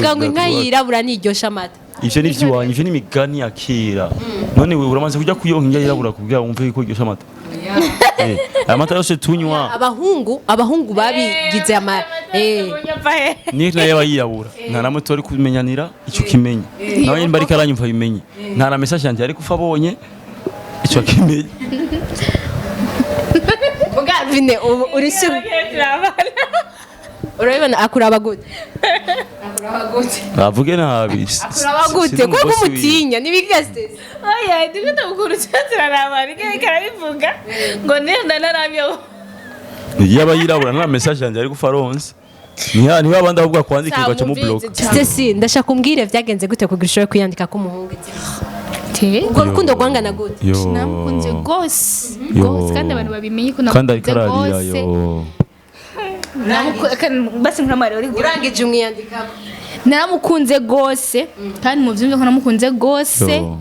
Bavuga ngo inka yirabura niryosha amata. Ivyo ni ivy'iwanyu, ivyo ni imigani ya kera. None wewe uramaze kuja kuyonka inka yirabura kugira wumve ko iryosha amata? Aya mata yose tunywa. Abahungu babigize ama Niyo nayo aba yirabura, nta namwe turi kumenyanira ico kimenye. Nawe nyine ariko aranyumva bimenye, nta na message yanjye ariko ufa abonye ico kimenye. Muga Vine, ubu uri sûr? Urabibona, akuraba gute? Akuraba gute? Avuge nabi. Akuraba gute? Kuko umutinya nibiga Stacy. Oya, ndiko ndamukuru turaraba ariko arabivuga ngo nenda naramye. Yaba yirabura, nta message yanjye ariko ufa aronse. Niba abandi ahubwo akwandikira ugaca mu block. Stacy, ndashaka umbwire vyagenze gute kugira ushobore kwiyandika ko umuhungu? Ubwo rukundo rwangana gute? Yo. Namukunze gose. Yo. Gose, kandi abantu babimenye ko Kandi ariko namukunze ararira. gose. Yo. Basi nkuramare uri. Urangije umwiyandikako? Naramukunze gose, kandi mu vyumve ko namukunze gose. Yo.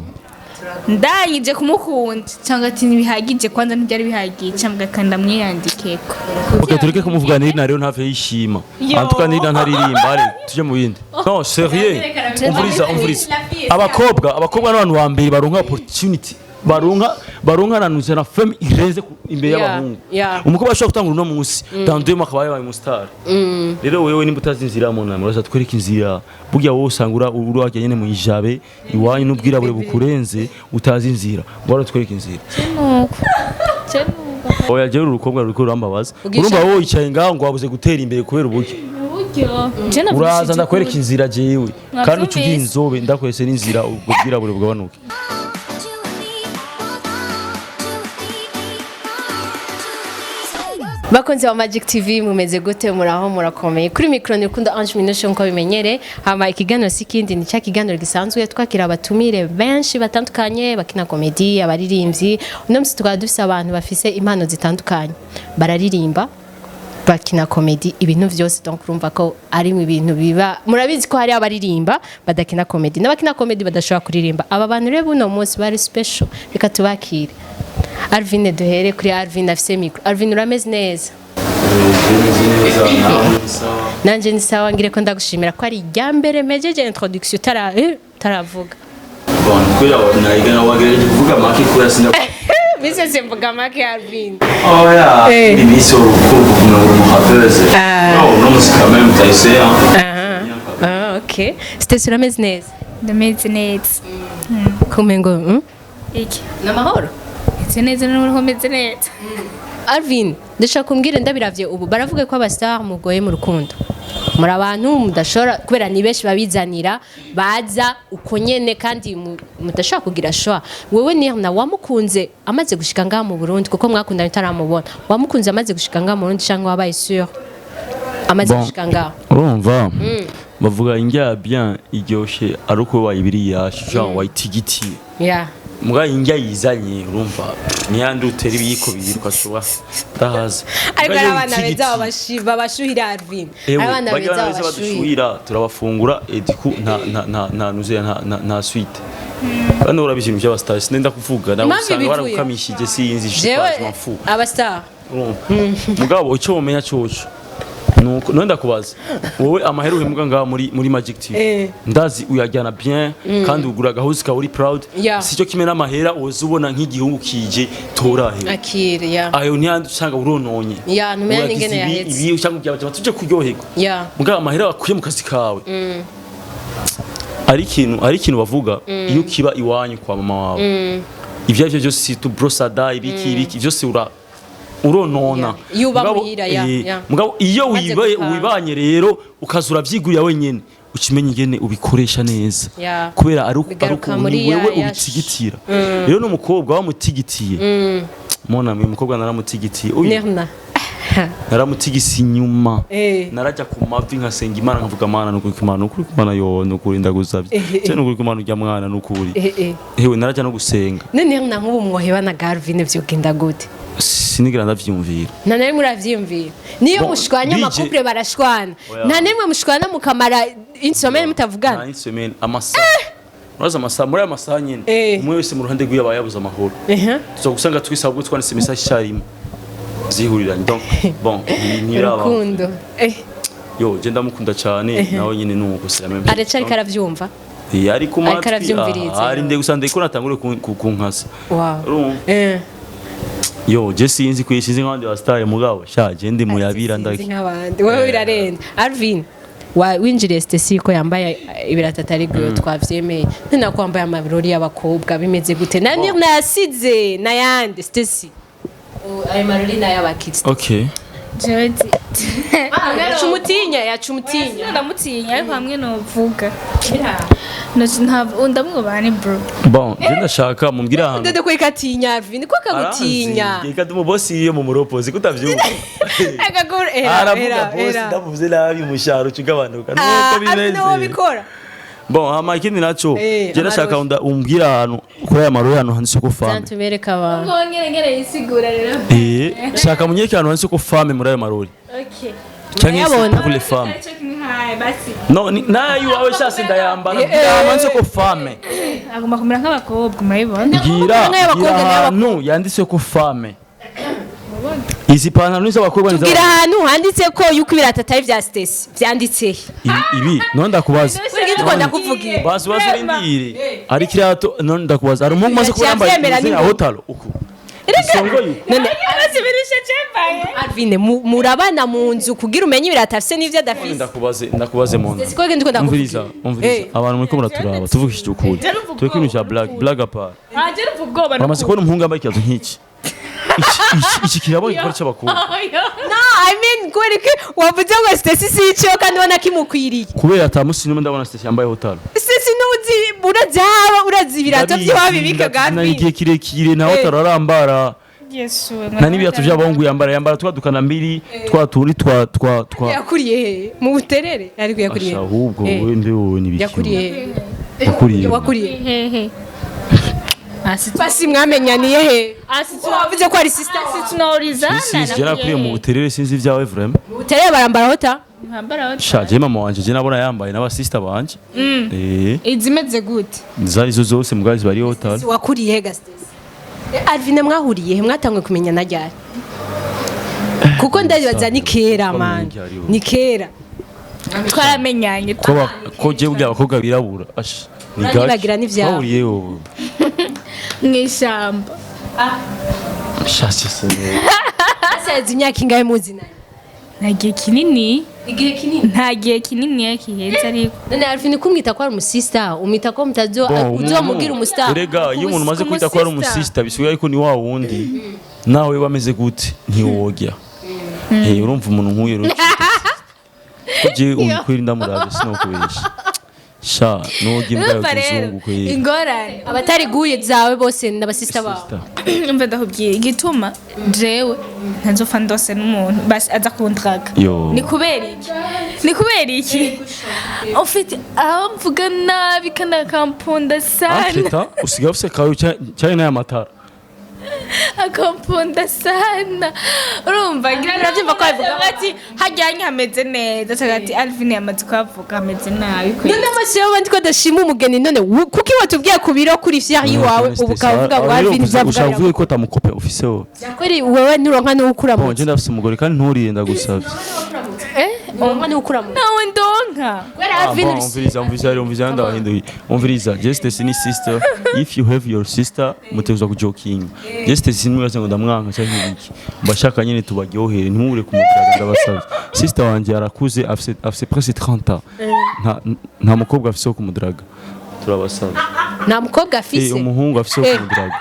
Ndangije kumukunda cyangwa ati ntibihagije, kwanza ntibyari bihagije, cyangwa kandi ndamwiyandikeko. Ok, tureke kumuvuga Nirina rero, ntave yishima. Yo. En tout cas Nirina ntaririmba, allez, tuje mu bindi. Non, sérieux. Umvuriza, umvuriza. Abakobwa n'abantu ba mbere baronka opportunity. Baronka nanuze na fame irenze imbere y'abahungu. Umukobwa ashobora gutanga uno munsi, dans 2 mois akaba yabaye umustar. Rero wewe nimba utazi inzira mu nama, uraza twereka inzira. Burya wowe usanga ura urajya nyene mu ijabe iwanyu n'ubwirabure bukurenze, utazi inzira. Ngo twereka inzira. Nuko nuko. Oya, jewe uru rukobwa ruriko rurambabaza. Ugisha- Urumva wowe wicaye ngaho ngo wabuze gutera imbere kubera uburyo. Uburyo je Uraza ndakwereka inzira jewe, kandi uca ugira Mwavyumvise? inzobe, ndakweretse n'inzira, ubwo bwirabure bugabanuke. Bakunzi ba Magic TV, mumeze gute? Muraho, murakomeye? Kuri micro ni Rukundo Ange Minushe nkuko bimenyere. Hama ikiganiro si kindi, ni cya kiganiro gisanzwe twakira abatumire benshi batandukanye bakina comedy, abaririmbyi. Uno munsi tukaba dufise abantu bafise impano zitandukanye, bararirimba, bakina comedy, ibintu vyose. Donc urumva ko ari mu bintu biba, murabizi ko hari abaririmba badakina comedy n'abakina comedy badashobora kuririmba. Aba bantu rero buno munsi bari special, reka tubakire. Alvin, duhere kuri Alvin afise micro. Alvin, urameze neza? Nanje ni sawa. Ngire ko ndagushimira ko ari irya mbere mpejeje introduction utara utaravuga. Bon, kubera nayiga wagerageje kuvuga make kubera sinda. Bise simvuga make, Alvin. Oya, iminsi urukundo kugira ngo umuhaveze. Ah. No, uno munsi quand même t'as essayé, hein. Ah, okay. Stacy, urameze neza? Ndameze neza. Kumengo Iki? Namahoro. Meze neza, n'ubu meze neza. Alvin, ndashaka kumbwira, ndabiravye ubu baravuga ko abastar mugoye mu rukundo, muri abantu mudashobora, kubera ni benshi babizanira, baza uko nyene, kandi mudashobora kugira choix. Wewe Nirna, wamukunze amaze gushika ngaha mu Burundi? Kuko mwakundanye utaramubona. Wamukunze amaze gushika ngaha mu Burundi cyangwa wabaye sûr amaze Bon. gushika ngaha? Urumva bavuga indya bien iryoshe ari uko wayibiriye, genre wayitigitiye. Muga indya yizanye, urumva niyandi utera ibiyiko bibiri ukashobora ndahaza. Ariko Muga ari iyo abana beza witigitiye- babashuhira, Alvin. Ewe, abana barya beza abana beza babashuhira. badushuhira, turabafungura et du coup nta nuzuye, nta suite. Kandi urabizi ibintu by'abastar, sinenda kuvuga nawe. Impamvu Usanga ibivuye. baragukamishije, sinzi, je sais Jewe pas, je m'en fous. abastar. Urumva? Mugabo icyo womenya coco nuko none ndakubaza, wowe amahera uhembwa ngaha muri Magic TV, ndazi uyajyana bien kandi ugura agahuzu kawe uri proud. Sicyo kimwe n'amahera woza ubona nk'igihungu kije torahe. Akire ya. Ayo ntiyandi usanga urononye. Ya, ntumenya Uragize n'ingene yahetse. ibi cyangwa byaba tuje kuryoherwa. Mugabo amahera wakuye mu kazi kawe, ari ikintu bavuga, iyo kiba iwanyu kwa mama wawe, ibyo aribyo byose, si tu brosada, ibiki ibiki byose uronona. Yeah. Iyo uba muhira, ya, ya. Mugabo iyo Umaze gupanga. wibanye rero, ukaza uravyigurira wenyene, ukimenya ingene ubikoresha neza, kubera ari Bigaruka ukuntu muri ni wewe ya ubitigitira. Rero n'umukobwa wamutigitiye, mona uyu mukobwa naramutigitiye uyu. Nirna. Naramutigise inyuma. Narajya ku mavi nkasenga Imana, nkavuga: "Mana, nukuri ku Imana, nukuri ku Imana, yo nukuri ndagusabye cyo, nukuri ku Imana, ujya mwana nukuri." Hewe, narajya no gusenga. None Nirna, nk'ubu mwoheba na Garvin vyogenda gute? Sinigera ndavyumvira. Nta na rimwe uravyiyumvira? Niyo Bon, mushwanya, DJ amacouple barashwana. Oya. Nta na rimwe mushwana mukamara une semaine mutavugana? Nta semaine, amasaha, uraza amasaha, muri aya masaha nyene, umwe wese mu ruhande rwiwe aba yabuze amahoro. Tuza gusanga twese ahubwo twanditse message icyarimwe zihuriranye. Donc bon, ntibiraba. Urukundo. Yo, je ndamukunda cyane, nawe nyine nuko, c'est la même chose. Aracari karavyumva. Eh, ari ku Ariko matwi. aravyumviriza. Ari nde gusa ndiko natangure kunkasa. Wow. Urumva? Eh. Yo, je sinzi kwishinze nk'abandi ba star, mugabo sha je ndi muyabira. Sinzi Ndaki nk'abandi, wowe birarenze. Alvin, wa winjiriye Stacy ko yambaye ibirato atari gwe, twavyemeye. None ko wambaye amarori y'abakobwa, bimeze gute? Nani nayasize nayandi Stacy? Oh, ayo marori n'ay'abakiristo. Okay. Jewe Yacumutinya, yacumutinya. Ndamutinya, ariko hamwe novuga ndamwubaha ni bro. Bon, je ndashaka mumbwira ahantu. Ndede ko ikatinya Alvin, ko akagutinya. Reka tumubosi iyo mu muropozi kutavyumva. Akagura era Aravuga era bosi era. ndavuze nabi, umushahara ucugabanuka nuko Ah, Alvin, wowe bimeze. bikora. Bon, hama ikindi naco, je ndashaka amarori. Umbwira ahantu kuri aya marori, ahantu handitse ko femme. Zantubereka abantu. Ngo ngere ngere yisigura rero. Eh, shaka munyeke ahantu handitse ko femme muri ayo marori. Okay. Canke c'est Urayabona? pour les femmes. Icyo kimwe nkaye basi. No, nayo iwawe shasi ndayambara. Mbwira ahantu handitse ko femme. Agomba kumera nk'abakobwa, murabibona. Mbwira nk'ay'abakobwa mbwira n'ay'abakobwa. ahantu yanditse ko femme. Izi pantaro ni iz'abakobwa, ni Tubwira iz'abagore? ahantu handitse ko yuko ibirato atari vya Stacy, vyanditse he? Ibi none ndakubaza. Uri gitwa ndakuvugira. Basi basi, urindire. Ari kirato, none ndakubaza, hari umuhungu umaze kuba yambaye Yavyemera impuzu ya n'ingoma. haut talon uku isongoye uku? None Arasibirisha cembaye. Alvin, murabana mu nzu kugira umenye ibirato afise n'ivyo adafise? Ndakubaze, ndakubaze muntu. Stacy, ko ndiko ndakuvugira. Umviriza, umviriza. Abantu muriko muraturaba, tuvugishije ukuri, tureke ibintu vya blague, blague à part. Aje numva ubwoba. Uramaze kubona umuhungu yambaye ikirato nk'iki? Iki kiraboneka ko ari icy'abakobwa. No, I mean, kubera ko wavuze ngo Stacy si iciyo kandi ubona kimukwiriye. Kubera ata musi n'umwe ndabona Stacy yambaye haut talon. Stacy nuzi urazi haba urazi ibirato vy'iwabo bibika Ndabizi, igihe gafi. kirekire nta haut talon arambara. Yesu. Nta n'ibirato by'abahungu yambara, yambara twa dukana mbiri twa tundi twa Yakuriye he? Mu Buterere? Ariko yakuriye. Asha, ahubwo wowe ndi wowe n'ibiki? Yakuriye he? Yakuriye. Wakuriye. Hehe. Asi Basi mwamenyaniye he? asi Wavuze ko ari sister wawe. tunaulizana. Sinzi, je nakuriye mu Buterere, sinzi ibyawe vraiment. Mu Buterere barambara hota? Ntambara. Sha, je mama wanje je nabona yambaye n'aba sister banje. Eh, Izimeze gute? zari zo zose mugabo bari haut talon. Wakuriye he ga Stacy? Alvin, mwahuriye he? Mwatangwe kumenyana ryari? Kuko ndabibaza ni kera man. Ni kera. Twaramenyanye. Ko ko je burya abakobwa birabura. Asha, ni gake. Urabibagira n'ivyabo. Twahuriye wowe. Mw'ishyamba. Sha, sha, sha. Asaze imyaka ingahe muzinanye? Nta gihe kinini. Igihe kinini. Nta gihe kinini gihetse ariko. None Alvin, kumwita ko ari umusista, umwita ko mutazo uzomubwira umustar. Erega iyo umuntu umaze kwita ko ari umusista, bisigaye ariko ni wa wundi nawe wameze gute ntiwogya. Eh, urumva umuntu nk'uyu rero ko je ukwiri ndamurabe sinokubesha, sha nogya imbwa Urumva rero y'utuzungu kweri. ingorane. Abatari guye zawe bose n'abasista bawe. Sister. Umva, ndakubwira igituma jewe ntazopfa ndose n'umuntu basi aza kundraga. Yo. Ni kubera iki? Ni kubera iki? Ufite aho mvuga nabi kandi akampunda sana. Entre-temps usigaye ufise kawe cyane n'aya matara. Akampunda sana, urumva ngira Urabyumva ko abivuga? ati hajyanye hameze neza, cyangwa ati Alvin yamaze kuhavuga hameze nabi kweli. None amaso y'abandi ko adashima umugeni, none kuki watubwiye ku biro kuri fier yiwawe, ubu ukavuga ngo Alvin ushaka uzavuga? uvuge ko atamukope ufise wowe. Kweri wewe nuronka Bon, n'uwukuramutse. je ndafise umugore kandi nturiye, ndagusavye. Uronka n'uwukuramutse. Nawe ndonka. Kubera Ah, Alvin bon, umviriza, umviriza, umviriza, ndabahinduye. Umviriza, just ni sister. If you have your sister, mutegerezwa kujokinga. Just sinimwe ngo ndamwanka cyangwa ibiki, mbashaka nyene tubaryohere, ntimubure kumutiraga, ndabasavye. Sister wanje arakuze, afise presque 30 ans, nta mukobwa afise wo kumudraga, turabasavye. Nta mukobwa afise? Umuhungu afise wo kumudraga.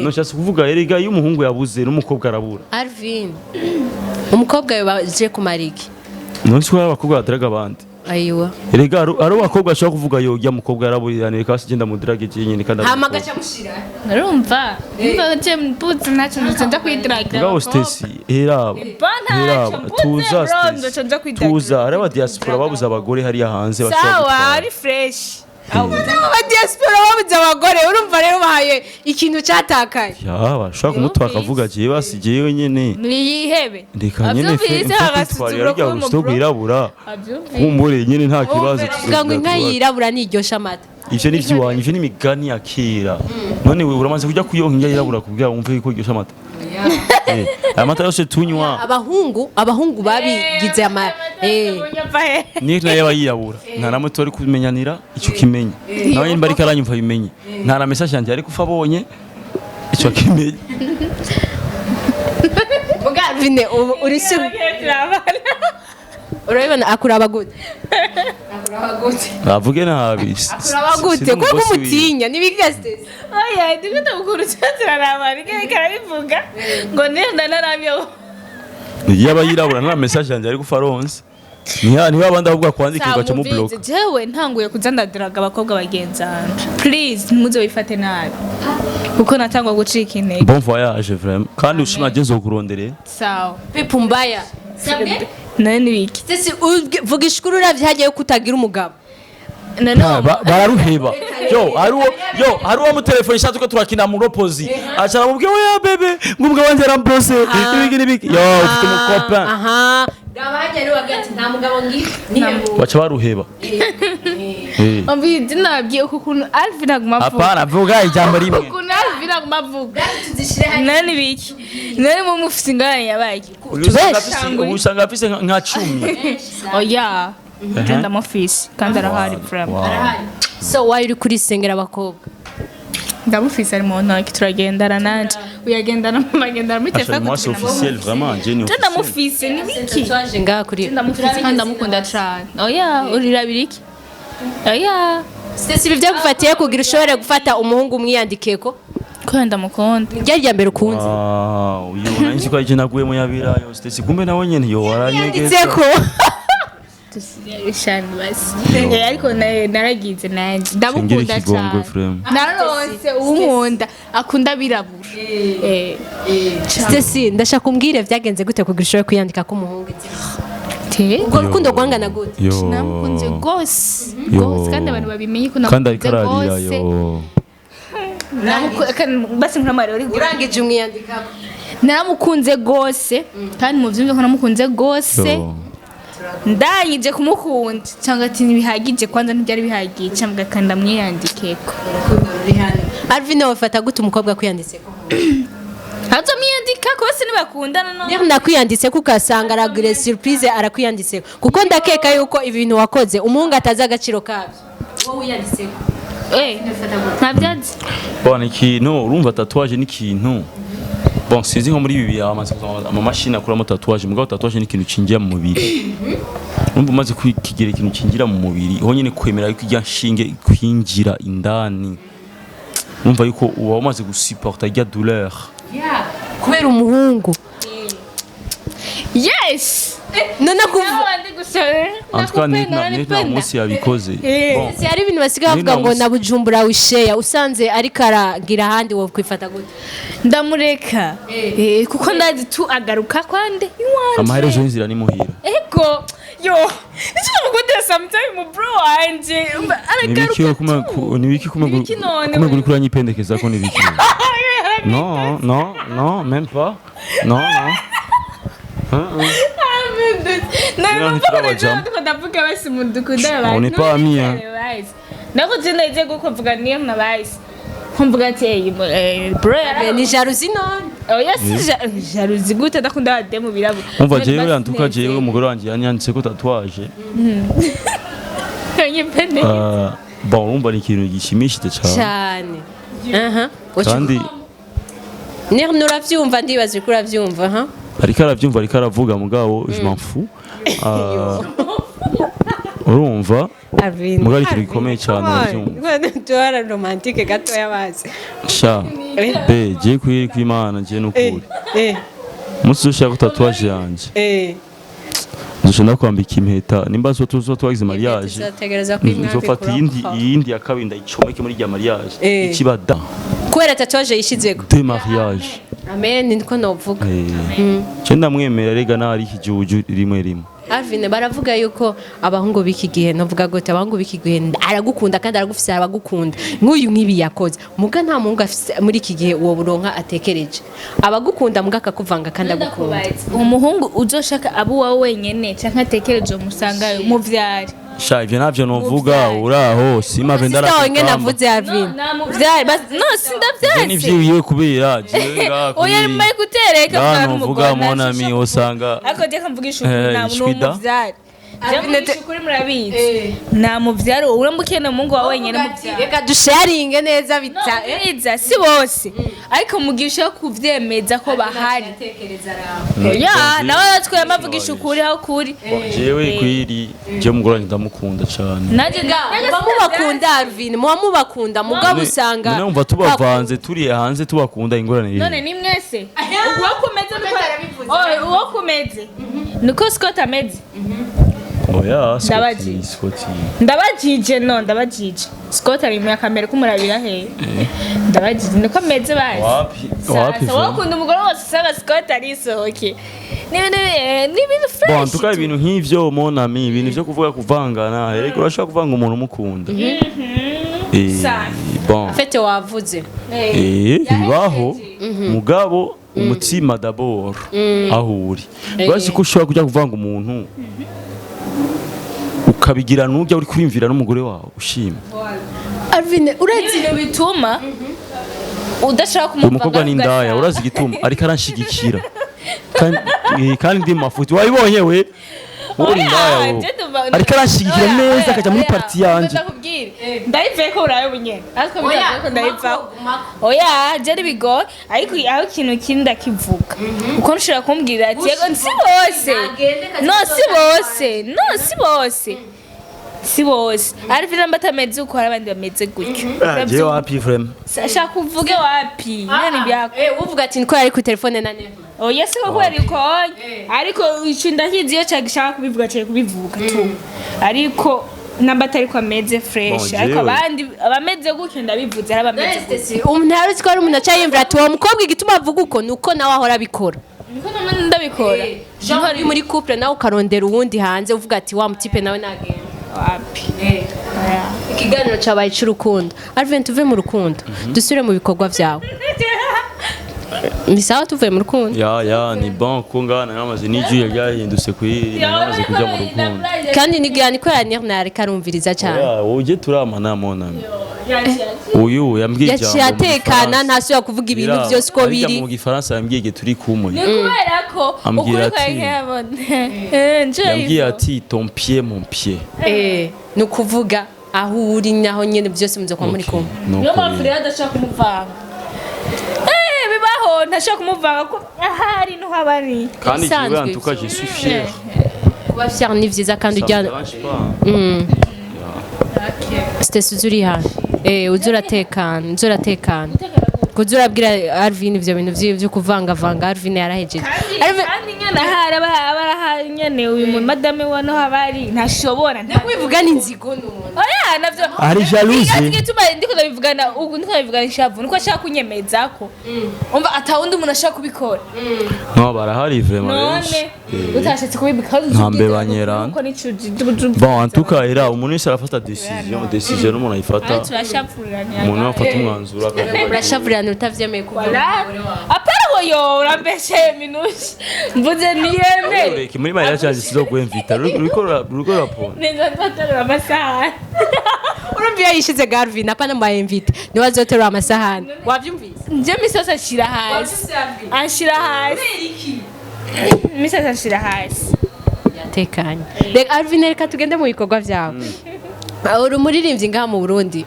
No nshatse kuvuga, erega iyo umuhungu yabuze n'umukobwa arabura. Alvin, umukobwa yawe baje kumara iki? None si ko hari abakobwa badraga abandi? Ayiwa. Erega hari abakobwa bashobora kuvuga yo ujya mukobwa yaraburirane, reka basi genda mudrage nyene kandi ari Hama umukobwa. agaca mushira. Urumva umva je mbuze ntacyo nzoca nja kwidraga. Mugabo Stacy, heraba, ntacyo heraba, mbuze, tuza bro, Stacy, nzoca nja kwidraga. tuza. Hari aba diaspora babuze abagore hariya hanze bashobora Sawa. gutwara. Ari fresh. Aba diaspora babuze abagore, urumva rero bahaye ikintu cyatakaye. Ya, bashobora kumutwara akavuga jewe basi jewe nyene Niyihebe. reka nyene fe Avyumvise, mfe kwitwarira agasuzuguro rya k'umu rusito bro. rwirabura. Avyumvise. Kumbure nyene nta kibazo. Uvuga ngo inka yirabura niryosha amata. Ivyo ni ivy'iwanyu, ivyo ni imigani ya kera. None wewe uramaze kujya kuyonka indya yirabura kugira wumve yuko iryosha amata? Aya mata yose tunywa. Abahungu babigize ama Niyo nayo aba yirabura, nta namwe turi kumenyanira icyo kimenye. Nawe nimba ariko aranyumva bimenye, nta na message yanjye ariko ufa abonye icyo kimenye. Muga Alvine, ubu uri sûr? Urabibona, akuraba gute? Akuraba gute? Avuge nabi. Akuraba gute? Kuko umutinya nibiga Stacy. Oya, ndiko ndamukuru turaraba, ariko arabivuga ngo nenda naramye. Yaba yirabura, nta message yanjye ariko ufa aronse. Niha abandi ahubwo akwandikira ugaca mu block. Jewe ntanguye kuza ndadiraga abakobwa bagenzanje, please ntimuze wifate nabi kuko natangwa gucika intege. Bon voyage vraiment, kandi ushima je nzokurondere. Sawa. Pepu mbaya. None nibiki? Stacy, vuga ishukuru uravye hagiye kutagira umugabo. None Bararuheba. Yo, hariwo, yo, hariwo mu telefone ishatse ko turakina mu ropozi, aca aramubwira: "Oya bébé, ngo umugabo wanje arambrose ibiki n'ibiki." Yo, ufite umu copain? Aha raba hajya rero hagati nta mugabo ngi nihe. Baca baruheba. Umva, nabwiye uku kuntu Alvin aguma avuga. Hapana, vuga ijambo rimwe. Ukuntu Alvin aguma avuga, none nibiki? None mu mufise ingorane yabaye? Ubu usanga afise nka 10. Oya, je ndamufise kandi arahari vraiment. So why uri kurisengera abakobwa? Ndamufise, ari mu ntoki, turagendana nanje uyagendana, mama agendana muri Asha, telefone. moi c'est officiel vraiment, je ni Je officiel. ndamufise, nibiki? Twaje ngaha kuri Ndamufise kandi ndamukunda cane. Oya, urirabira iki? Oya. Stacy, ibi byagufatiye kugira ushobore gufata umuhungu umwiyandikeko? Ko ndamukunda. Ryari rya mbere ukunze? Wow, yo nari ko ari naguyemo yabirayo Stacy, kumbe nawe nyene yo waranyegeza. Yanditseko. Shani basi. Ariko naragize nanjye ndamukunda ikigongwe cane. Frame. Naronse uwunkunda, akunda abirabura. Stacy, ndashaka umbwire byagenze gute kugira ushobore kwiyandika ko umuhungu? Te Ubwo rukundo rwangana gute? Yo. Namukunze rwose. Yo. Rwose, kandi abantu babimenye ko Kandi ariko namukunze ararira rwose. yo. Basi nkuramare uri Urangije umwiyandikako? Naramukunze rwose, kandi muvyumve ko namukunze rwose. Yo. Ndangije kumukunda cyangwa ati ntibihagije, kwanza ntibyari bihagije, cyangwa kandi ndamwiyandikeko. Alvin, wafata gute umukobwa kwiyanditseko? Azomwiyandika kose ntibakundana no. Niba nakwiyanditseko ugasanga aragure surprise arakwiyanditseko, kuko ndakeka yuko ibintu wakoze umuhungu atazi agaciro kabyo, wowe wiyanditseko. Ntabyazi. Bon, ikintu urumva, tatouage ni ikintu, bon, sinzi nko muri ibi bihe hamaze kuza amamashini akuramo tatouage, mugabo tatouage ni ikintu cinjira mu mubiri. Urumva, umaze kukigira ikintu cinjira mu mubiri, ho nyene kwemera yuko irya nshinge kwinjira indani, urumva yuko uba umaze gusupporta irya douleur. Kubera umuhungu? Yes. None kuva Nabandi gusa. En tout cas, ni nta munsi yabikoze. Bon. Si hari ibintu basigaye bavuga ngo na Bujumbura wisheya, usanze ariko aragira ahandi, wowe kwifata gute? Ndamureka. Kuko ndazi tu agaruka kwande iwanje. Amaherezo y'inzira ni muhira. Ego yo, nicyo namukundira sometime mu bro wanje. Umva, Nibiki? aragaruka Kuma tu. nibiki kuma? Nibiki none? Kuma uri kuranyipendekeza ko nibiki? Non, non, non, même pas, non, non. Nari Ntirabajamo. ndavuga basi mudukunda abantu. On n'est pas amis, hein. Nako je naje kuvuga niyo nabazi nkumvuga ati bro Ni jalousie none? Oya, si jalousie gute, ndakunda abademu birabura. Umva, jewe en tout cas, jewe umugore wanje yanyanditse ko tatouage. Nyipende. Bon, urumva ni ikintu gishimishije cyane. Cyane, aha. Kandi Niba urabyumva, ndibaza ko urabyumva ha. Ariko arabyumva, ariko aravuga, mugabo je m'en fous. Urumva, Alvin. mugabo ari ikintu gikomeye cyane, urabyumva. Tuara romantique gatoya bazi. Sha be, je kwiri kw'Imana, je nukuri umunsi ushaka tatouage yanje, nzoca ndakwambika impeta nimba zo tuzo twagize mariage. Tuzategereza ko Nzofata iyindi ya kabiri ndayicomeke muri rya mariage. Ikiba da Kubera tatouage yishizeko. De mariage. Amen, niko novuga. Je ndamwemera rega, nari ikijuju rimwe rimwe. Alvin, baravuga yuko abahungu b'iki gihe, novuga gute, abahungu b'iki gihe aragukunda kandi aragufise, arabagukunda nk'uyu nk'ibi yakoze, muga nta muhungu afise muri iki gihe uwo buronka atekereje abagukunda, muga akakuvanga kandi agukunda. Umuhungu uzoshaka abo uwawe wenyene canke atekereje umusangayo muvyari. Sha, ivyo navyo novuga uraho simave. Sister wawe ngene avuze, Alvin. Namuvyare no sindavyanse. Nivyiwiwe kubera jewe ngaha Oya, mbaye kutereka. Ngaha novuga, mon ami, usanga Ariko je kamvugisha ukuri, Eh, nta ishwida. n'umuvyare. Je mvugisha ukuri, murabizi, nta muvyare uramukeneye umuhungu wawe wenyene muvyare. Reka dusharinge neza bita Bwiza si bose, ariko mugisha yo kuvyemeza ko bahari. Ya nawe aratwaye, amavugisha ukuri aho kuri. Jewe kwiri je umugore wanje ndamukunda cane. Nanjye Muba mubakunda, Alvin, muba mubakunda, mugabo usanga None umva, tubavanze turi hanze tubakunda, ingorane iri. None ni mwese uwo kumeze uwo kumeze niko Scott ameze. Oya. Ndabazi. Scott, Scott. Ndabajije, no ndabajije, Scott ari mu yakamera kumurabira he? Ndabajije, niko ameze bazi. Wapi wapi. Sasa wowe ukunda umugore wose usanga Scott arisohoke n'ibintu n'ibintu fresh. Bon, en tout cas ibintu nk'ivyo, mon ami, ibintu vyo kuvuga kuvangana, erega urashobora kuvanga umuntu umukunda. Safi. Bon. Fete wavuze. Bibaho, mugabo umutima d'abord aho uri. Urasi ko ushobora kujya kuvanga umuntu ukabigira n'ujya uri kwiyumvira n'umugore wawe ushima. Alvin, uretse Ibintu bituma udashaka Uyu kumuvanga. mukobwa ni indaya, urazi igituma ariko aranshigikira kandi kandi ndi mu mafuti wayibonye we, wowe uri indaya wowe. Ariko aranshigikira neza akajya muri partie yanje. Ndayivuye ko urabe bunyene, ariko bitavuye ko ndayivaho. Oya, je bigoye, ariko aho ikintu kindi ndakivuga uko nshobora kumbwira ati yego, si bose, no si bose, no si bose, si bose, ariko namba atameze uko hari abandi bameze gutyo. Jewe wapi vraiment. Shaka uvuge wapi nyene ibyako. Uvuga ati niko yari ku telefone na Neema. Oya, siko kubera ikonye, ariko ico ndakizi, iyo cagishaka kubivuga cari kubivuga tu, ariko namba atari ko ameze fresh. Bon, ariko jewe. abandi abameze gutyo ndabivuze, hari abameze gutyo. Umuntu yari ko ari umuntu aca yiyumvira ati uwo mukobwa igituma avuga uko ni uko nawe ahora abikora. Niko namwe ndabikora. Jean uri muri couple nawe ukarondera uwundi hanze, uvuga ati wa mutipe nawe nagenda. Wapi. Oya. Ikiganiro cyabaye icy'urukundo. Alvin, tuve mu rukundo dusubire mu bikorwa byawe. Ni sawa, tuvuye mu rukundo. Ya, ni bon ko ngana namaze n'ijuye ryahindutse kwiri namaze kujya mu rukundo. Kandi nigira niko yanirna ariko arumviriza cyane. Oya, uje turamana, mon ami, uyu yambwiye ijambo Yaciye mu atekana, Gifaransa. ntasubira kuvuga ibintu byose uko Ijambo biri. mu gifaransa yambwiye igihe turi kumwe. Ni kubera ko Ambwira ukuri kwawe nkayabona. Yambwiye ati ton pied mon pied. Ni ukuvuga aho uri naho nyine byose muze kuba muri kumwe. Niyo mpamvu rero adashaka kumuvanga. Bibaho, ntashaka kumuvanga ko ahari niho aba ari. Kandi Ibisanzwe jewe en tout cas je suis fier. Kuba fier ni vyiza kandi Ça me ujya dérange pas. Stesi uza uri hano, uza uratekana, uza uratekana, kuza urabwira Alvin ivyo bintu vyo kuvangavanga. Alvin yarahejeje. Kandi kandi nyene ahari aba arahari nyene uyu mu madame wa no haba ari ntashobora Wivuga ni inzigo none. Oya, navyo. Ari jalouse. Igituma ndiko ndabivugana ubu, ndiko ndabivugana ishavu, nuko ashaka kunyemeza ko umva atawundi umuntu ashaka kubikora. No, barahari vraiment None benshi. utashatse kubibika. Nta mbeba nyerana. Uko nico. Bon, en tout cas era umuntu wese arafata décision n'umuntu ayifata. Turashavuranira. Umuntu afata umwanzuro akavuga. Urashavurirana utavyemeye kuvuga. Apana, woyo urambeshe minushi mvuze niyeme. Ureke muri mariage yanjye sizokwemvita uriko uriko urapona. Neza nzaterura amasahani. Urumva iyo yishize Galvin apana mu invite niwe azoterura amasahani, wavyumvise? Nje misosi ashira hasi, anshira hasi, misosi ashira hasi. Yatekanye. Reka Alvin, reka tugende mu bikorwa vyawe. Uri umuririmbyi ngaha mu Burundi.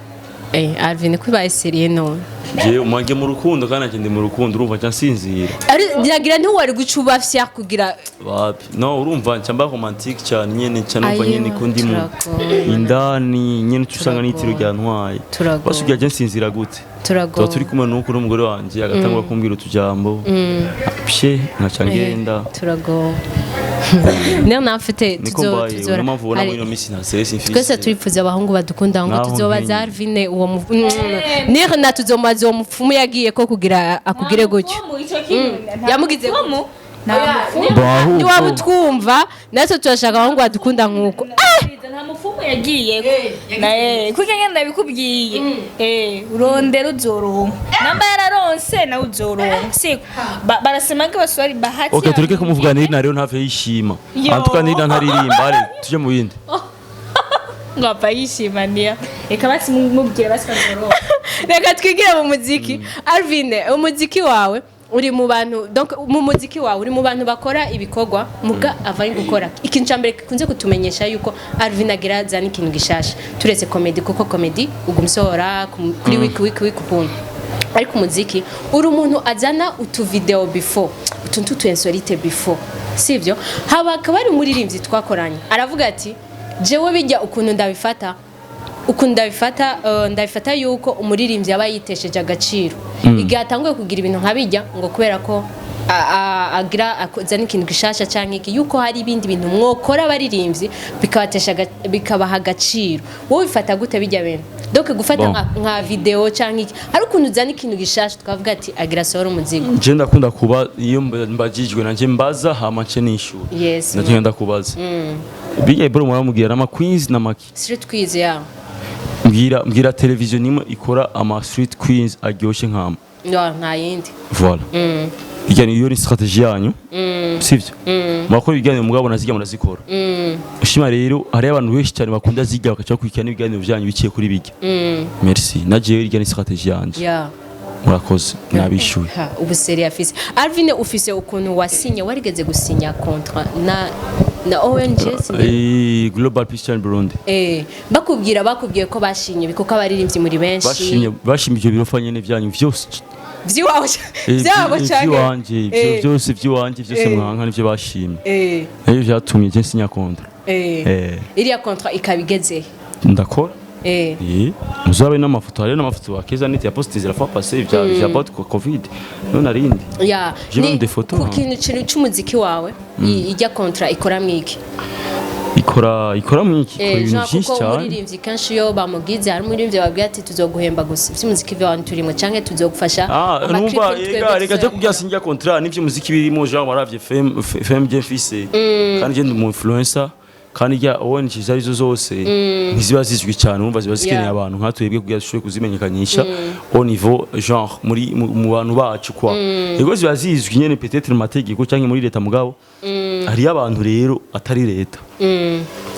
Alvin, kubaye sérieux none. Jewe umwange mu rukundo kandi nanjye ndi mu rukundo, urumva nca nsinzira. Ari ngira ntiwari guca uba fier kugira Wapi, no, urumva nca mba romantique cyane nyene, nca numva Ayo, nyene ko ndi mu turagowe. indani nyene usanga n'itiro ryantwaye. Turagowe. Basugira je nsinzira gute? Turagowe. Tuba turi kumwe n'uku n'umugore wanje agatangura kumbwira utujambo pye nkaca ngenda. Turagowe. Niyo nafite. Niko mbaye, niyo mpamvu ubona muri ino minsi nta stress mfise. Twese turifuza abahungu badukunda ngo Naho tuzobaza nkenye. Alvin uwo Nir na tuzomaza uwo mupfumu yagiye ko kugira akugire gutyo. Yamugize mupfumu. Bon, ahubwo- Niwaba utwumva, natwe turashaka abahungu badukunda nk'uko. Nta mupfumu yagiye naye kuko ngenda ndabikubwiye, urondera uzoronka, namba yararonse nawe uzoronka, siko barasema ko baswari bahati. Ok, tureke kumuvuga Nirina rero ntave yishima. Yo. En tout cas Nirina ntaririmba, allez, tuje mu bindi. Ngo apfa yishimaniya, reka basi mubwire basi kazoroha. Reka twigire mu muziki. Alvin, umuziki wawe uri mu bantu, donc mu muziki wawe uri mu bantu bakora ibikorwa muga ava ari gukora. Ikintu cya mbere gikunze kutumenyesha yuko Alvin agira azana ikintu gishasha, turetse comedy, kuko comedy uguma usohora kuri wiki wiki wiki ukuntu, ariko umuziki uri umuntu azana utu video before, utuntu tu insolite before, sivyo? Haba akaba ari umuririmbyi twakoranye aravuga ati: "Jewe bijya ukuntu ndabifata, ukuntu ndabifata, ndabifata yuko umuririmbyi aba yitesheje agaciro igihe atanguye kugira ibintu nka bijya, ngo kubera ko agira azana ikintu gishasha canke iki, yuko hari ibindi bintu mwokora abaririmbyi bikabatesha bikabaha agaciro." Wowe bifata gute bijya bintu? Donc gufata Bon. nka video canke iki, hari ukuntu uzana ikintu gishasha tukavuga ati agira sohora umuzigo. Je ndakunda kuba iyo mbajijwe nanje mbaza, hama nce nishura. Nanje ndakubaza bijya ibro muramubwira ama queens na maki. Street quiz ya. Mbwira televiziyo nimwe ikora ama street queens aryoshe nkama. No, nta yindi. Voilà, ijya iyo ni stratégie yanyu, sivyo? Murakora ibiganiro mugabo nazijya murazikora. Ushima rero hariyo abantu benshi cyane bakunda zijya, bakaca bakurikirana n'ibiganiro byanyu biciye kuri bijya. Merci, na jewe irya ni stratégie yanje. Murakoze, nabishyuye. Ha, ubu seri afise Alvin, ufise ukuntu wasinye, warigeze gusinya contrat na ONG Global Peace Challenge Burundi. Bakubwira, bakubwiye ko bashinye kuko abaririmbyi muri benshi. Bashimye ivyo birofa nyene vyanyu vyose. Vyiwawe vyabo canke Ivy'iwanje ivyo byose, ivy'iwanje vyose mwanka nivyo bashimye. Nivyo vyatumye je nsinya contrat. Iriya contrat ikaba igeze? Ndakora. Muzabe n'amafoto, hariyo n'amafoto wa Keza niti ya posté la fois passée vya about Covid none arindi. J'ai même des photos, Ku hein. kintu c'umuziki wawe, ijya contrat ikora mwiki? Ikora mwiki, ikora ibintu Jean, vyinshi kuko cyane. umuririmbyi kenshi iyo bamugize, hari umuririmbyi babwira ati tuzoguhemba gusa ivy'umuziki vyawe turimo, canke tuzogufasha ama clip Numva twebwe ega reka je tuzayakora. kugira sinjya contrat n'ivyo muziki birimo, genre waravye FM je mfise, kandi je ndi umu influencer, kandi rya ONG izo arizo zose ntiziba zizwi cyane, urumva ziba zikeneye abantu nka twebwe kugira dushobore kuzimenyekanisha au niveau genre muri mu bantu bacu quoi. Ego ziba zizwi nyene peut-être mu mategeko canke muri leta, mugabo hariyo abantu rero atari leta.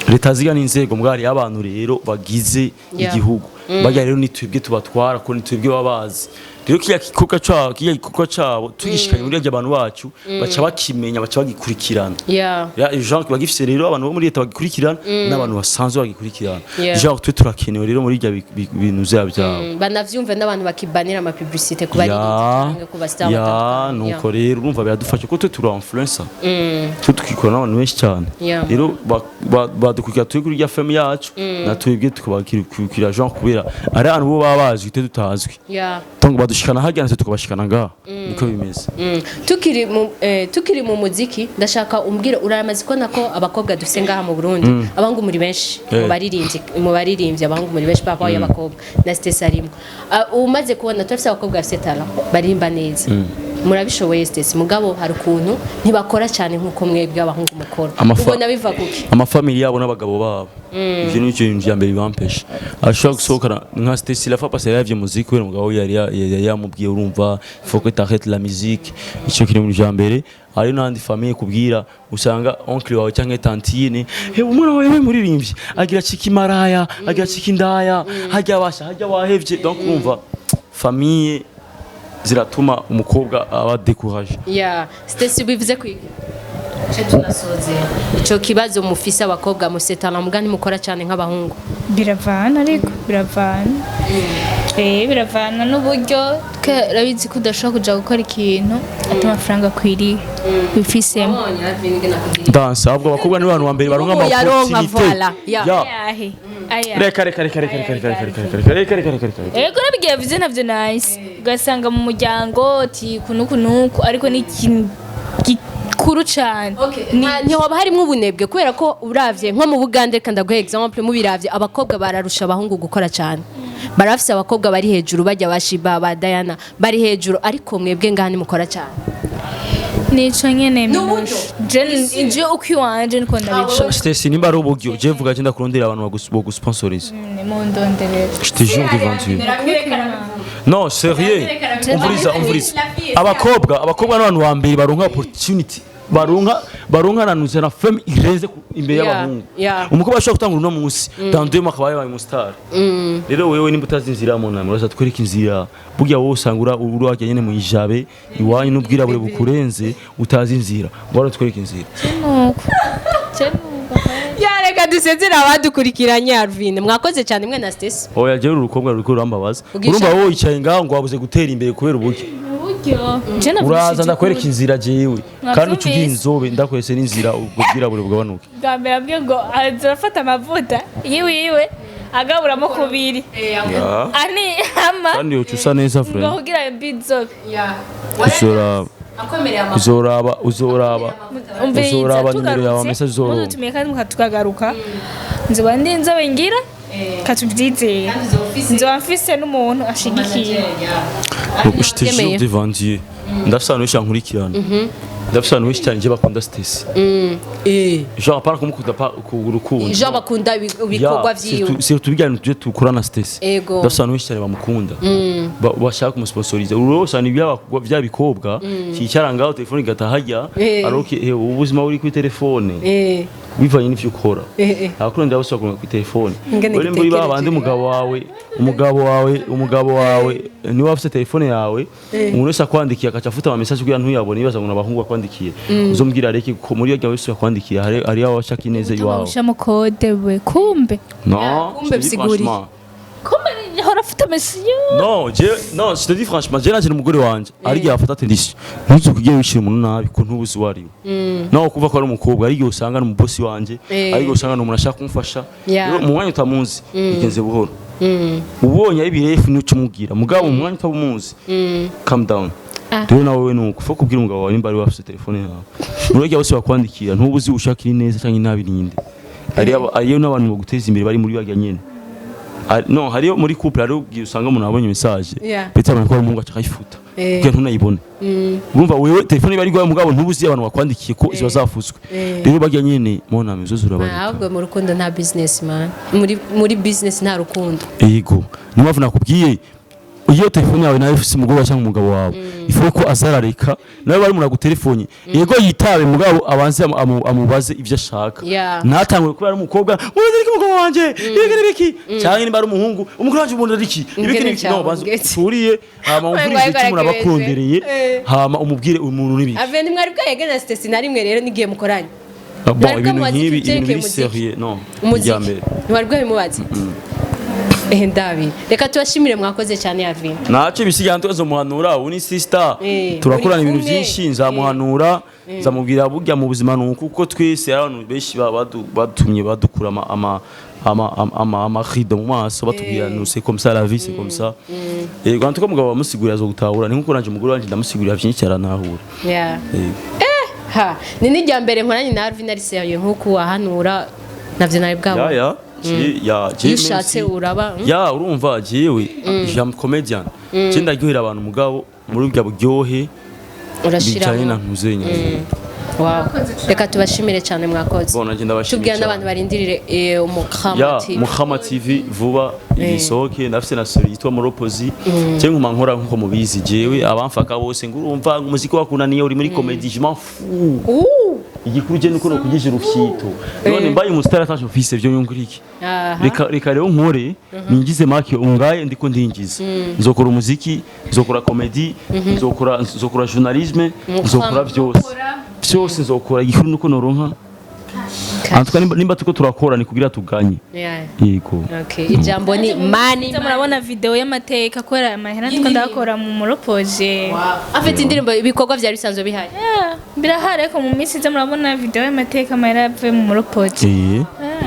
Leta ziga n'inzego, mugabo hariyo abantu rero bagize igihugu barya rero ni twebwe tubatwara, ko ni twebwe baba bazi. Rero kiriya gikorwa cabo tugishikanye muri abantu bacu, baca bakimenya, baca bagikurikirana. Ya genre kiba gifise rero abantu bo muri leta bagikurikirana n'abantu basanzwe bagikurikirana. Genre twe turakenewe rero muri ibyo bintu vyabo byabo. Banavyumve n'abantu bakibanira ama publicité ku baririmbyi canke ku ba star Ya. batandukanye. Nuko rero urumva biradufasha ko twe tura influencer, twe tukikora n'abantu benshi cyane. Rero badukurikira turi kuri rya femme yacu, na twebwe tukabakurikira, genre kubera ari abantu bo baba bazwi, twe tutazwi. Donc badushikana harya, natwe tukabashikana ngaha, niko bimeze. Tukiri mu muziki, ndashaka umbwire, uramaze kubona ko abakobwa dufise ngaha mu Burundi, abahungu muri benshi mu baririmbyi, abahungu muri benshi papa y'abakobwa na Stacey arimo. Ah, umaze kubona turafise abakobwa bafise talent, baririmba neza, murabishoboye Stacey, mugabo hari ukuntu ntibakora cyane nk'uko mwebwe abahungu mukora. Ubona biva kuki? Amafamili yabo n'abagabo babo, ivyo ni cyo bintu vya mbere bibampesha. Ashobora gusohokana nka Stacy la fois passée yaravye muziki kubera umugabo we yari yamubwiye: "Urumva, faut que t'arrêtes la musique." Ico kiri mu vya mbere. Hari n'andi famille kubwira, usanga oncle wawe cyangwa tantine: "He, umwana wawe we muririmbyi agira cika imaraya, agira cika indaya, hajya basha hajya wahevye." Donc urumva famille ziratuma umukobwa aba découragé. Ya Stacy, bivuze kwiga ce tunasozera ico kibazo, mufise abakobwa mufise talent muga ntimukora cyane nk'abahungu. Biravana, ariko biravana, biravana n'uburyo. Twe urabizi ko udashobora kuja gukora ikintu ati amafaranga akwiriye wifisemo. Danse ahubwo abakobwa ni abantu ba mbere baronka Ubu ama yaronka, opportunité. Voilà, ya. Ya. Ayahe aya? Reka reka reka reka reka reka reka reka reka reka reka reka reka. Ego, nabigiye bivuze navyo nice, ugasanga mu muryango ati kunuku nuku, ariko ni ikintu gikuru cane. Ntihoba harimo ubunebwe? Kubera ko uravye nko mu Bugande, reka ndaguhe exemple, mubiravye abakobwa bararusha abahungu gukora cyane, barafise abakobwa bari hejuru, bajya bashiba ba Diana bari hejuru, ariko mwebwe ngaha ntimukora cyane. Nico nyene. N'uburyo. Minushe je uko iwanje niko ndabica. Stacy, nimba ari uburyo, je vuga je ndakurondera abantu bagusponsoriza. Nimundonderere. Je te jure devant Dieu. Non, sérieux, umvuriza, umvuriza, abakobwa n'abantu ba mbere baronka opportunity, baronka baronka nanuze na fame irenze imbere y'abahungu. Umukobwa ashobora gutanga uno munsi, dans 2 mois akaba yabaye umustar. Rero wewe nimba utazi inzira, mona muraza twereka inzira. Burya wowe usanga ura nyene mu ijabe iwanyu n'ubwirabure bukurenze, utazi inzira, wara twereka inzira. Nuko je nuko. Ya, reka dusezere abadukurikiranye. Alvin, mwakoze cyane mwe na Stacy. Oya, jewe urukobwa ruriko rurambabaza. Ugisha- Urumva wowe wicaye ngaho ngo wabuze gutera imbere kubera uburyo. Uburyo je Uraza ndakwereka inzira jewe, kandi uca ugira Mwavyumvise? inzobe, ndakweretse n'inzira, ubwo bwirabure bugabanuke. Bwa mbere abwiye ngo azafata amavuta yiwe yiwe agaburamo kubiri ani ama Kandi uca usa neza, ngo friend. kugira mbi inzobe. Uzoraba, uzoraba, uzoraba, uzoraba nimero yawe, message uzoronka. Mudutumiye kandi mukatugaruka, nzoba ndi inzobe ngira katubyizeye, nzoba mfise n'umuntu ashigikiye. Je te jure devant Dieu, ndafise abantu benshi bankurikirana, ndafise abantu benshi cyane je bakunda Stacy, genre apana kumukunda pa ku rukundo. Jean bakunda ibikorwa vyiwe. Surtout bijyanye tujye dukora na Stacy. Ndafise abantu benshi cyane bamukunda, bashaka kumusponsoriza. Uru usanga bya bikobwa cyicara ngaho, telefone igataha hajya. Aroke ubuzima buri kuri telefone, bivanye n'ivyo ukora. Abakurondera bose baguma kuri telefone. Ingene Uri muri ba bandi, gitekereje. umugabo wawe niwe afite telefone yawe, umuntu wese akwandikiye akaca afuta ama message kugira ntuyabone, yibaza ngo n'abahungu bakwandikiye. Uzombwira reke ko muri iyo wese yakwandikiye hari aho ashaka ineza iwawe. Ushamo code we kumbe. Non, Kumbe je te dis bisigura iki? franchement. Kumbe hora afite amesiyo. Non, je, non, je te dis franchement, je nanje n'umugore wanje ari igihe afata tennis. Ntuzukugire wishira umuntu nabi ko ntubuzi uwo ari we. Naho kuva ko ari umukobwa, ari igihe usanga ni umubosi wanje, ari igihe usanga ni umuntu ashaka kumfasha. Yeah. Rero mu mwanya utamuzi, bigenze buhoro. Ubonye ari birefu nico umubwira, mugabo mu mwanya utamuzi, calm down. Rero nawe we nuko fo kubwira umugabo wawe nimba ari wafise telefone yawe. Muri rya bose bakwandikira, ntubuzi ushakira ineza cyangwa inabi ninde. Hariyo n'abantu baguteza imbere bari muri barya nyene. No hariyo muri couple, hariyo igihe usanga umuntu abonye message, ndetse abantu ko ari umuhungu aca akayifuta kugira ntunayibone. Urumva wewe telefone iba ari gwawe, mugabo ntubuzi abantu bakwandikiye ko ziba zafuzwe. Rero barya nyene mona mizozo urabareka. Ahubwo mu rukundo nta business man, muri business nta rukundo. Yego, niyo mpamvu nakubwiye, iyo telefone yawe nawe ifise umugore cyangwa umugabo wawe, ifu ko azarareka nawe bari umuntu agutelefone, yego yitabe, mugabo abanze amubaze ivyo ashaka. Ntatangure kubera ari umukobwa mubaze iki umugabo wanje ibiki n'ibiki, cyangwa niba ari umuhungu, umugore wanje umuntu ari iki ibiki Ingene n'ibiki. No banza cyangwa turiye, hama umvurize icyo umuntu aba akurondereye, hama umubwire umuntu n'ibiki. Ave ntimwari bwayegana Stacy na rimwe rero n'igihe mukoranye? Ah, bon, Mwari ibintu bwamubaza nk'ibi, ivyerekeye ibintu biri umuziki? sérieux, non. Umuziki Irya mbere. Ntiwari bwabimubaze? Ehe, ndabi reka tubashimire, mwakoze cyane Alvin. Ntacyo bisigaye tukazomuhanura, ubu ni sister. Turakorana Uri ibintu kumwe. byinshi, nzamuhanura, nzamubwira burya mu buzima ni uku, kuko twese hari abantu benshi batumye badukura amarido mu maso, batubwira nous c'est comme ça la vie, c'est comme ça. Yego, en tout cas umugabo bamusigurira azogutahura, ni nkuko nanje umugore wanje ndamusigurira byinshi aranahura. Yego. Ha, ni n'irya mbere nkoranye na Alvin ari sérieux nk'uku wahanura, navyo nari bwabo. Ya, ya, je Iyo ushatse uraba, Ya, urumva jewe j'aime comedian, je ndaryohera abantu, mugabo muri burya buryohe bijanye na Urashiramo. ntuzenya. Wow, reka tubashimire cyane, mwakoze. Bon, nanjye ndabashimiye Tubwira cyane. n'abantu barindirire Umukama Ya. TV. Muhama TV vuba igisohoke. Ndafise na série yitwa Moropozi, je nkuma nkora nkuko mubizi. Jewe abamfaka bose ngo urumva ngo umuziki wakunaniye uri muri comedy, je m'en fous. Igikuru je nuko nokugije urufyito, none mbaye umustar ataje office byo nyungura iki? Reka rero nkore ninjize make ungaye ndiko ndinjiza, nzokora umuziki, nzokora comedy, nzokora journalisme, nzokora byose byose nzokora. Igikuru nuko noronka. En tout cas nimba tuko turakora ni kugira tuganye. Yego. Okay, ijambo ni money. Muza murabona video y'amateka kubera amahera ndiko ndakora mu muropoje. Afite indirimbo, ibikorwa byari bisanzwe bihari. Yeah, birahari, ariko mu minsi iza murabona video y'amateka, amahera yavuye mu muropoje.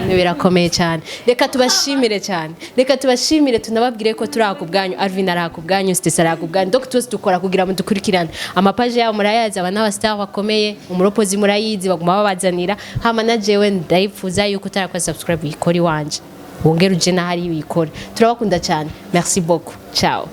Birakomeye cyane. Reka tubashimire cyane, reka tubashimire, tunababwire ko turi aha ku bwanyu. Alvin ari aha ku bwanyu, Stacy ari aha ku bwanyu, donc twese dukora kugira ngo dukurikirane. Amapaje yabo murayazi, aba n'abastar bakomeye, umuropozi murayizi, baguma babazanira. Hama na jewe ndayipfuza yuko utarakora subscribe uyikora iwanje, wongere uje n'ahari uyikore. Turabakunda cyane, merci beaucoup, ciao.